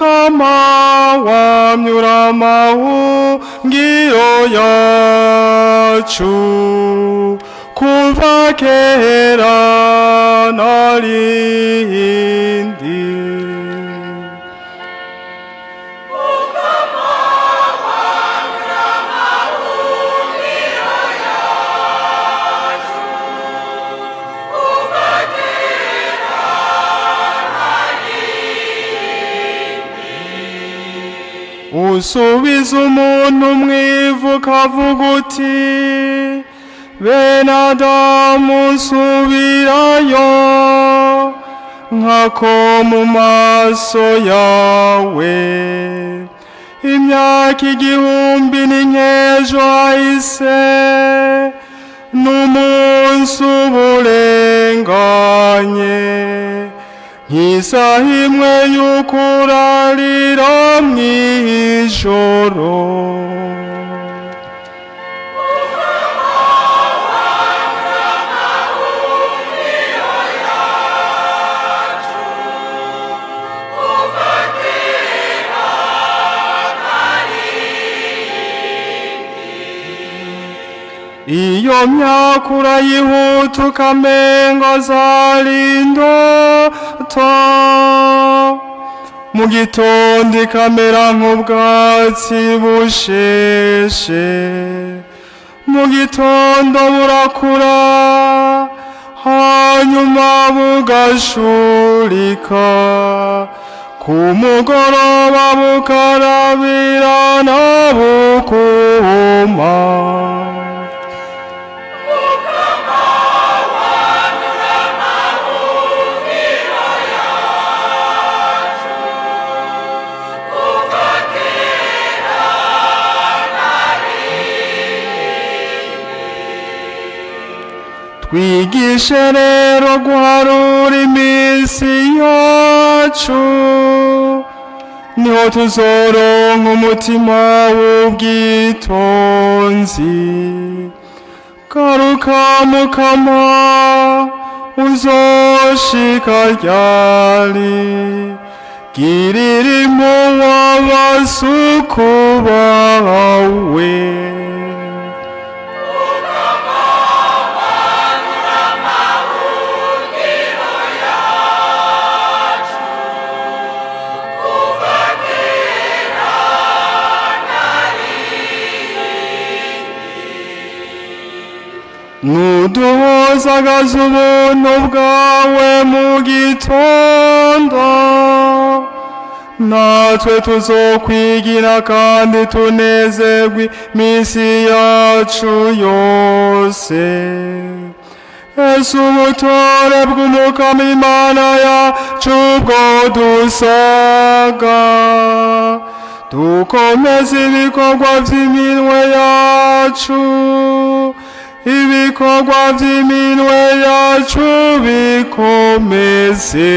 Mukama wamyura amahungiro yacu kuva kera narindi. Usubiza umuntu mwivu ukavuga uti: "Bene Adamu, nsubirayo nkako mu maso yawe imyaka 1000 ni nk'ejo hahise, n'umunsi uburenganye nk'isaha imwe y'ukurarira mw'ijoro." Iyo myaka urayihuta ukamengo zari indoto, mu gitondo ikamera nk'ubwatsi busheshe. Mu gitondo burakura, hanyuma bugashurika, ku mugoroba bukarabirana bukuma. Twigishe rero guharura iminsi yacu, niho tuzoronka umutima w'ubwitonzi. Garuka Mukama, uzoshika ryari? Girira impuhwe abasuku bawe. Nuduhozagaza ubuntu bwawe mu gitondo, natwe tuzokwigira kandi tunezerwe iminsi yacu yose. Ese ubutore bw'Umukama Imana yacu bwo dusaga, dukomeze ibikorwa vy'iminwe yacu, ibikorwa vy'iminwe yacu bikomeze.